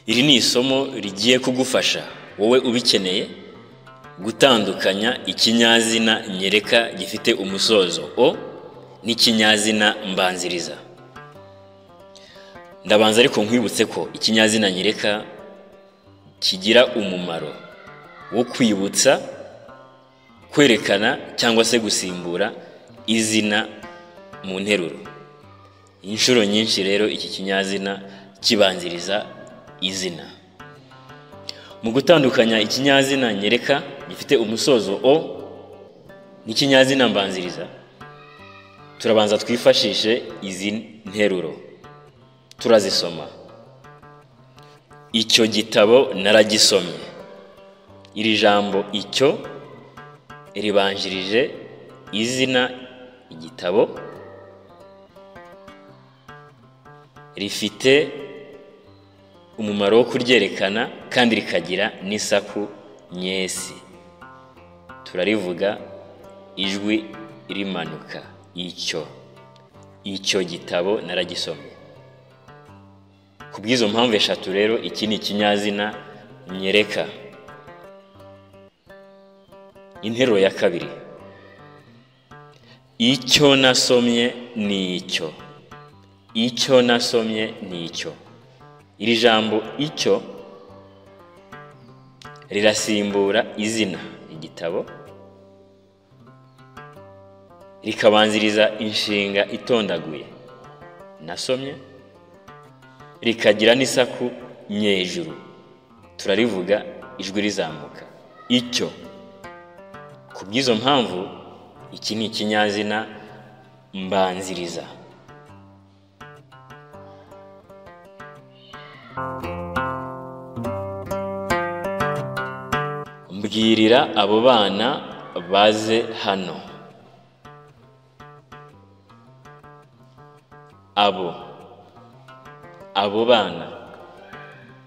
Iri ni isomo rigiye kugufasha wowe ubikeneye gutandukanya ikinyazina nyereka gifite umusozo o n'ikinyazina mbanziriza. Ndabanza ariko nkwibutse ko ikinyazina nyereka kigira umumaro wo kwibutsa, kwerekana cyangwa se gusimbura izina mu nteruro. Inshuro nyinshi rero iki kinyazina kibanziriza izina. Mu gutandukanya ikinyazina nyereka gifite umusozo o n'ikinyazina mbanziriza, turabanza twifashishe izi nteruro turazisoma. Icyo gitabo naragisomye. Iri jambo icyo ribanjirije izina igitabo, rifite umumaro wo kuryerekana kandi rikagira n'isaku nyesi. Turarivuga ijwi rimanuka. Icyo, icyo gitabo naragisomye. Ku bw'izo mpamvu eshatu rero iki ni ikinyazina nyereka. Interuro ya kabiri, icyo nasomye ni icyo. Icyo nasomye ni icyo. Iri jambo icyo rirasimbura izina igitabo, rikabanziriza inshinga itondaguye nasomye, rikagira n'isaku nyejuru. Turarivuga ijwi rizamuka, icyo. Ku bw'izo mpamvu iki ni ikinyazina mbanziriza. Mbwirira abo bana baze hano. Abo, abo bana.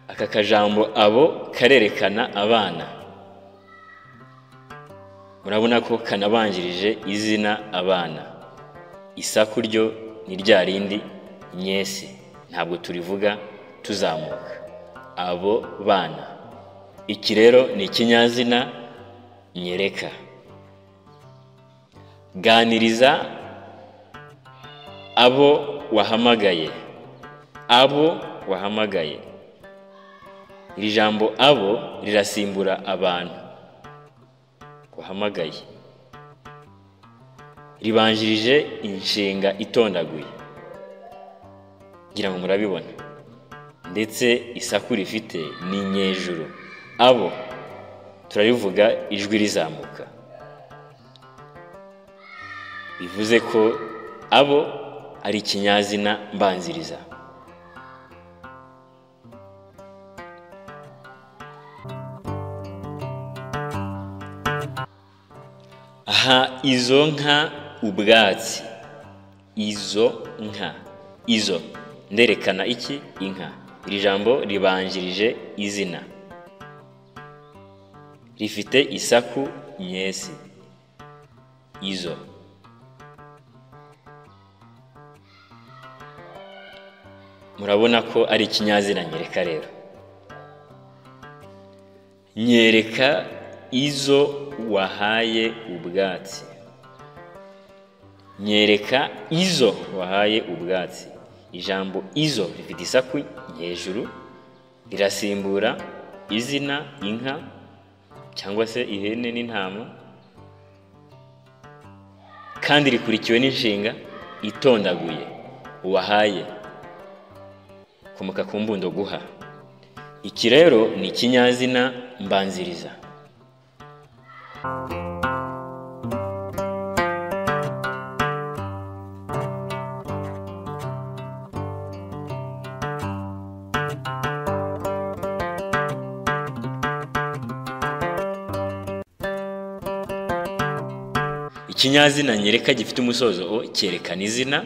Aka kajambo abo karerekana abana. Murabona ko kanabanjirije izina abana. Isaku ryo ni rya rindi nyesi, ntabwo turivuga tuzamuka. Abo bana. Iki rero ni ikinyazina nyereka. Ganiriza abo wahamagaye. Abo wahamagaye. Iri jambo abo rirasimbura abantu wahamagaye, ribanjirije inshinga itondaguye. Ngira ngo murabibona. Ndetse isaku rifite ni nyejuru. Abo turarivuga ijwi rizamuka, bivuze ko abo ari ikinyazina mbanziriza. Aha izo nka ubwatsi. Izo nka, izo nderekana iki? Inka. Iri jambo ribanjirije izina, rifite isaku nyesi. Izo. Murabona ko ari ikinyazina nyereka rero. Nyereka izo wahaye ubwatsi. Nyereka izo wahaye ubwatsi. Ijambo izo rifite isaku hejuru, rirasimbura izina inka cyangwa se ihene n'intama, kandi rikurikiwe n'inshinga itondaguye wahaye, komoka ku mbundo guha. Iki rero ni ikinyazina mbanziriza. Ikinyazina nyereka gifite umusozo o cyerekana izina,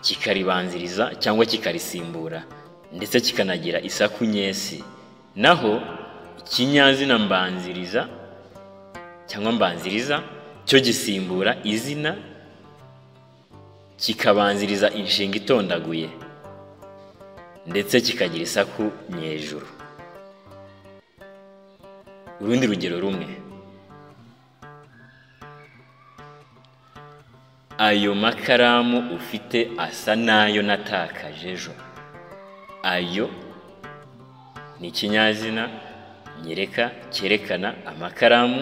kikaribanziriza cyangwa kikarisimbura, ndetse kikanagira isaku nyesi. Naho ikinyazina mbanziriza cyangwa mbanziriza cyo gisimbura izina, kikabanziriza inshinga itondaguye ndetse kikagira isaku nyejuru. Urundi rugero rumwe: ayo makaramu ufite asa n'ayo natakaje ejo. Ayo ni ikinyazina nyereka cyerekana amakaramu,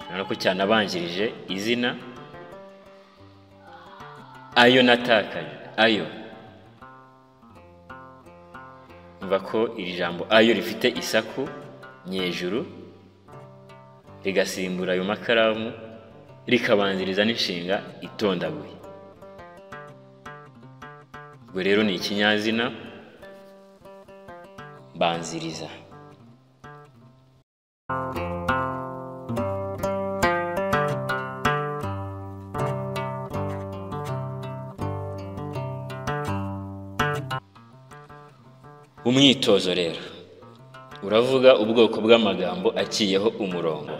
urabona ko cyanabanjirije izina. Ayo natakaje, ayo, umva ko iri jambo ayo rifite isaku nyejuru, rigasimbura ayo makaramu, rikabanziriza n'inshinga itondaguye. Ubwo rero ni ikinyazina mbanziriza. Umwitozo rero uravuga ubwoko bw'amagambo aciyeho umurongo.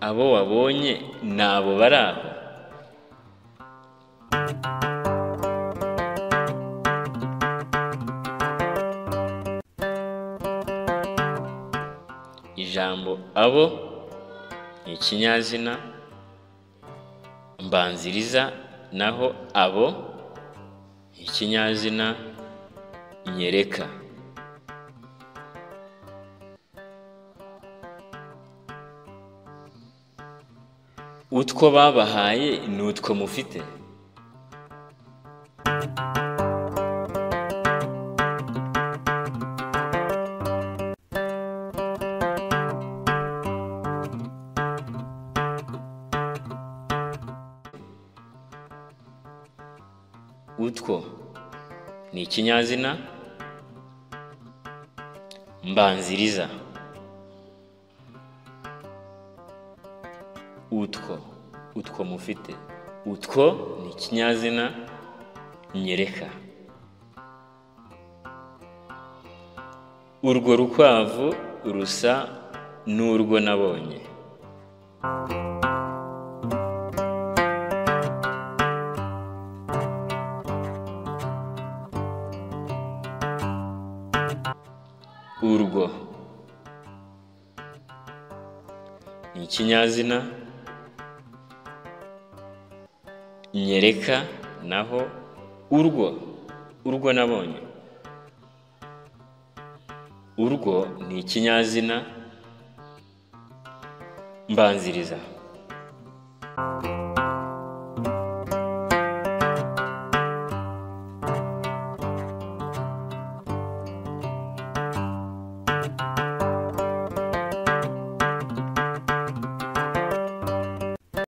Abo wabonye ni abo bari aho. Ijambo abo ni ikinyazina mbanziriza, naho abo ikinyazina nyereka. Utwo babahaye ni utwo mufite. Utwo ni ikinyazina mbanziriza. Utwo, utwo mufite. Utwo ni ikinyazina nyereka. Urwo rukwavu rusa n'urwo nabonye. Urwo ni ikinyazina nyereka, naho urwo, urwo nabonye. Urwo ni ikinyazina mbanziriza.